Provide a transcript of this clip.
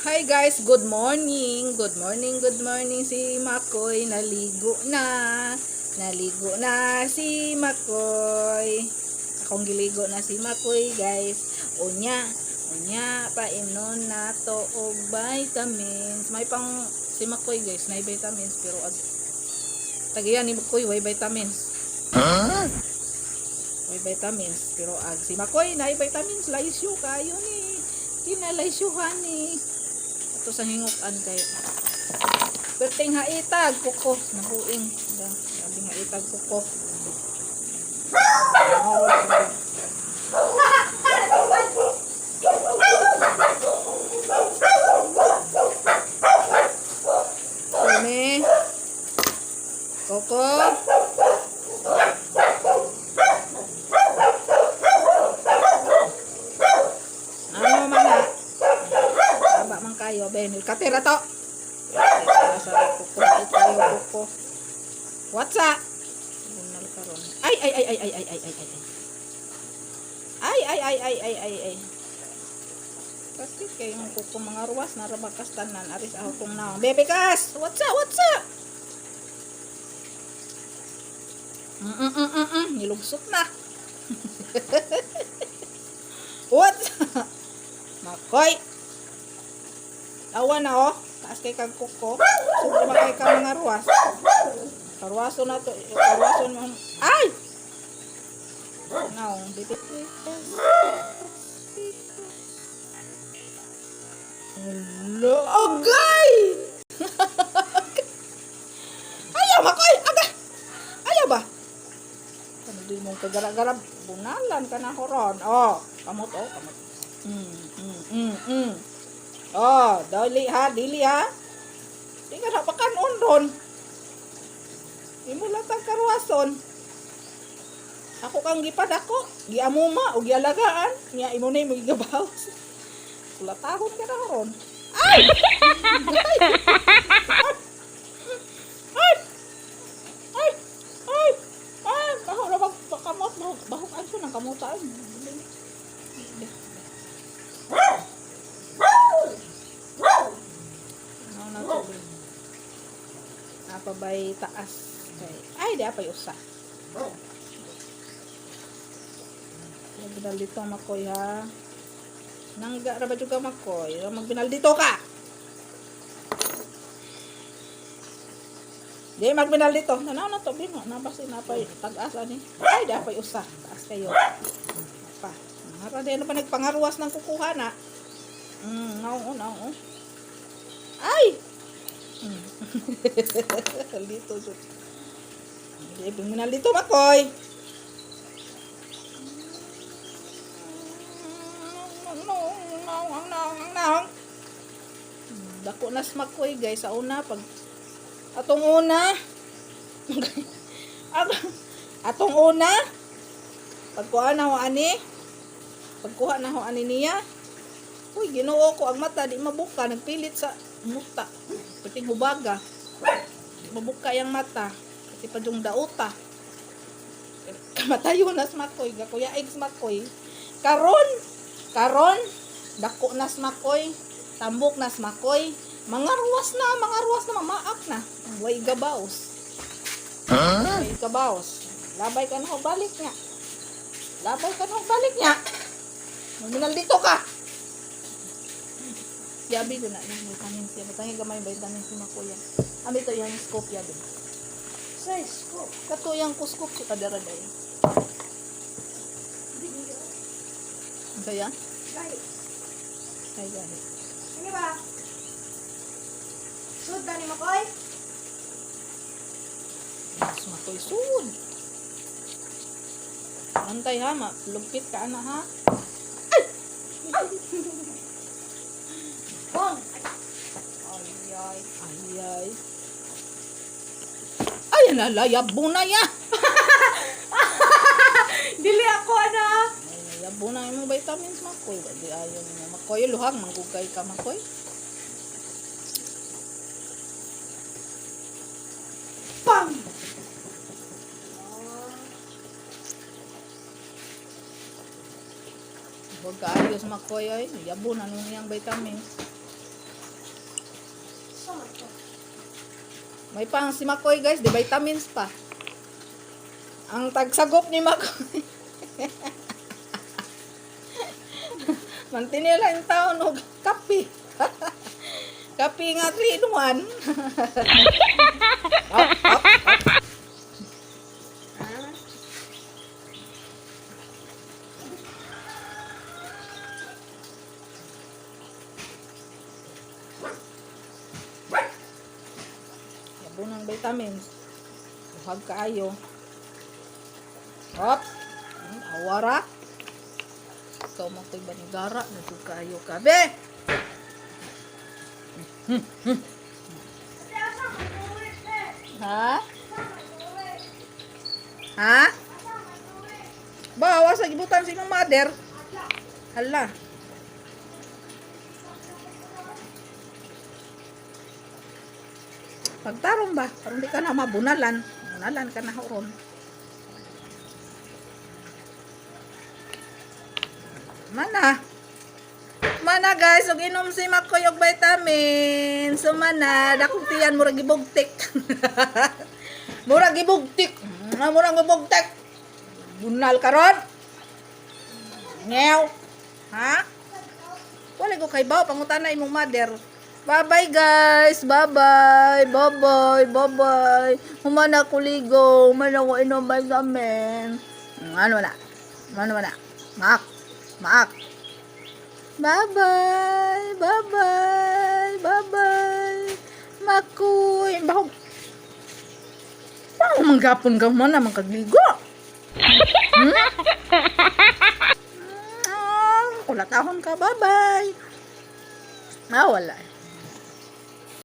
Hi guys, good morning. Good morning, good morning. Si Makoy naligo na. Naligo na si Makoy. Akong giligo na si Makoy, guys. Unya, unya paimnon na to og vitamins. May pang si Makoy, guys, nay vitamins pero ag tagiyan ni Makoy way vitamins. Way vitamins pero ag si Makoy nay vitamins, laisyo kayo ni. Kinalaisyuhan ni. Ato sa hingukan kay perting haitag kuko nahuing. Grabing haitag kuko. Kumi. Koko. Ano man na? Taba man kayo, Ben. Katira to. Sa kuko, kayo kuko. What's up? Bunal karon. Ay ay ay ay ay ay ay ay ay. Ay ay ay ay ay ay ay. Kasi kayong kuko mga ruwas narabakas tanan aris ako kong naong. Bebe kas! What's up? What's up? Nilugsot na. What's up? Makoy! Awa na oh. Taas kay kag kuko. Sobra ba kay ka mga ruwas? Karuwaso na to. Karuwaso mo. Ay! Naong, bebe. Hello, agay! Ayaw, Makoy! Agay! Ayaw ba? Ano di mong kagara-gara? Bunalan ka na horon. Oh, kamot oh, kamot. Oh, dali ha, dili ha. Di ka na pakanon ron. Imo latag karuwason. Ako kang gipadako, giamuma o gialagaan, nya imo na imo gigabaws. Kulatahon ka na ron. Ay! Ay! Ay! Ay! Ay! Ay! Baho na bag kamot, baho, baho ang ng kamutaan. Ano na to? Apa bay taas kay ay di apay usa. Magbinal dito Makoy ha. Nangga ra ba jud ka Makoy? Magbinal dito ka. Di magbinal dito. Nanaw na to bino. Nabasi na pay tag-as ani. Ay di apay usa. Taas kayo. Pa. Nangara di ano pa nagpangaruwas ng kukuha na. Naong naong. Ay! Dito jud. Hindi binal dito Makoy. Dako na Makoy guys sa una pag atong una atong una pagkuha na ho ani pagkuha na ho ani niya. Uy, Ginoo ko, ang mata di mabuka, nagpilit sa muta pati hubaga di mabuka yang mata pati pa yung dauta kamatayo na Makoy gakuya eggs Makoy. Karon karon dako na Makoy, tambok na Makoy, mga ruwas na mamaak na way gabaos. Way gabaos. Labay ka na ho balik niya, labay ka na ho balik niya. Maminal dito ka. Yabi ko na yung vitamin C. Batangin gamay vitamin C makuya. Ami to yung scope yabi. Size ko. Kato yung kuskop si kadara day. Ang saya? Gahi. Ay, gahi. Ano ba? Sud na ni Makoy? Mas makoy sud. Antay ha, ma. Lugpit ka ana ha. Bong! Ay, ay. Ay, ay. Ay, nalayabo na ya. Dili ako, ana! Ay, nayabo na imong vitamins, Makoy. Di ayon mo. Makoy, luhang, manggugay ka, Makoy. Bang! Huwag ka ayos, Makoy, ay. Yabo na nun niyang vitamins. May pang si Makoy, guys, di vitamins pa. Ang tagsagop ni Makoy. Mantinil ang taon og kape. Kape nga 3 in 1. Up, up, up. Ah. Yabo ng vitamins. Buhag kaayo. Hop. Awara. Ikaw mo ko'y banigara. Nagug kaayo ka. Be! Ha? Ha? Ba, sa gibutan si imong mother. Hala. Pagtarong ba? Parang di ka na mabunalan. Bunalan ka na horon. Mana. Mana guys, ug inom si Makoy og vitamin. So mana, dakong tiyan murag gibugtik. Murag gibugtik. Murag gibugtik. Bunal karon. Ngew. Ha? Wala ko kay baw pangutana imong mother. Bye-bye guys. Bye-bye. Bye-bye. Bye-bye. Humana ko ligo. Humana ko inom vitamin. Ano na? Ano na? Maak. Maak. Bye-bye. Bye-bye. Bye-bye. Makoy. Bahog. Bahog manggapon ka man na kagligo. Hmm? Kulatahon ka. Bye-bye. Ah, wala.